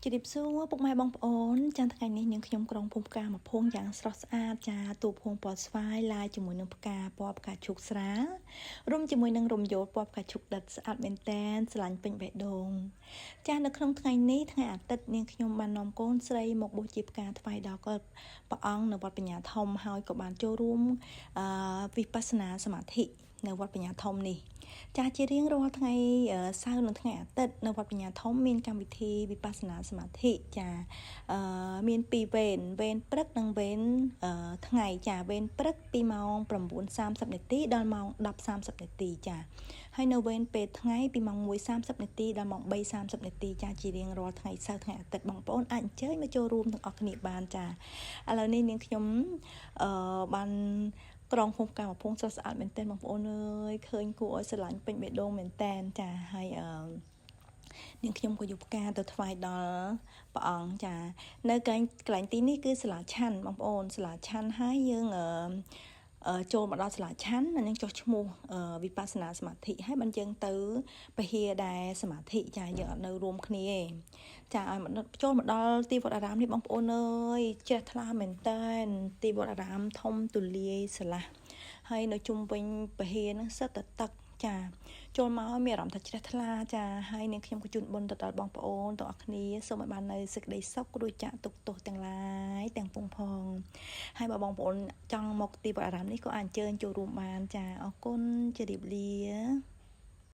ជម្រាបសួរពុកម៉ែបងប្អូនចាថ្ងៃនេះនាងខ្ញុំក្រុងភូមិផ្កាមួយភួងយ៉ាងស្រស់ស្អាតចាទូភួងពណ៌ស្វាយឡាយជាមួយនឹងផ្កាពណ៌ផ្កាឈូកស្រាលរួមជាមួយនឹងរំយោលពណ៌ផ្កាឈូកដិតស្អាតមែនតែនស្រឡាញ់ពេញបេះដូងចានៅក្នុងថ្ងៃនេះថ្ងៃអាទិត្យនាងខ្ញុំបាននាំកូនស្រីមកបួសជាផ្កាថ្វាយដល់ក៏ព្រះអង្គនៅវត្តបញ្ញាធំហើយក៏បានចូលរួមអឺវិបស្សនាសមាធិនៅវត្តបញ្ញាធំនេះចាស់ជារៀងរាល់ថ្ងៃសៅរ៍និងថ្ងៃអាទិត្យនៅវត្តបញ្ញាធំមានកម្មវិធីវិបស្សនាសមាធិចាអឺមានពីរវេនវេនព្រឹកនិងវេនថ្ងៃចាវេនព្រឹកពីម៉ោង9:30នាទីដល់ម៉ោង10:30នាទីចាហើយនៅវេនពេលថ្ងៃពីម៉ោង1:30នាទីដល់ម៉ោង3:30នាទីចាជារៀងរាល់ថ្ងៃសៅរ៍ថ្ងៃអាទិត្យបងប្អូនអាចអញ្ជើញមកចូលរួមទាំងអស់គ្នាបានចាឥឡូវនេះនាងខ្ញុំអឺបានក្រងភូមិកម្មភូមិស្រស់ស្អាតមែនទែនបងប្អូនអើយឃើញគួរឲ្យស្រឡាញ់ពេញបេះដូងមែនទែនចាហើយអឺនាងខ្ញុំក៏យកផ្កាទៅថ្វាយដល់ព្រះអង្គចានៅកន្លែងកន្លែងទីនេះគឺសាលាឆាន់បងប្អូនសាលាឆាន់ហើយយើងអឺចូលមកដល់សាលាឆាន់នឹងចុះឈ្មោះវិបស្សនាសមាធិហើយបានយើងទៅពហិដែរសមាធិចាយើងអត់នៅរួមគ្នាទេចាឲ្យមកចូលមកដល់ទីវត្តអារាមនេះបងប្អូនអើយជ្រះថ្លាមែនតើទីវត្តអារាមធំទូលាយស្រឡះហើយនៅជុំវិញពហិហ្នឹងសិតតែទឹកចាចូលមកមានអារម្មណ៍ថាជ្រះថ្លាចាហើយនាងខ្ញុំក៏ជូនបុណ្យទៅដល់បងប្អូនទាំងអស់គ្នាសូមឲ្យបាននៅសេចក្តីសុខរួចចាកទុក្ខទោសទាំងឡាយទាំងពុងផងហើយបើបងប្អូនចង់មកទីវត្តអារាមនេះក៏អាចអញ្ជើញចូលរួមបានចាអរគុណជម្រាបលា។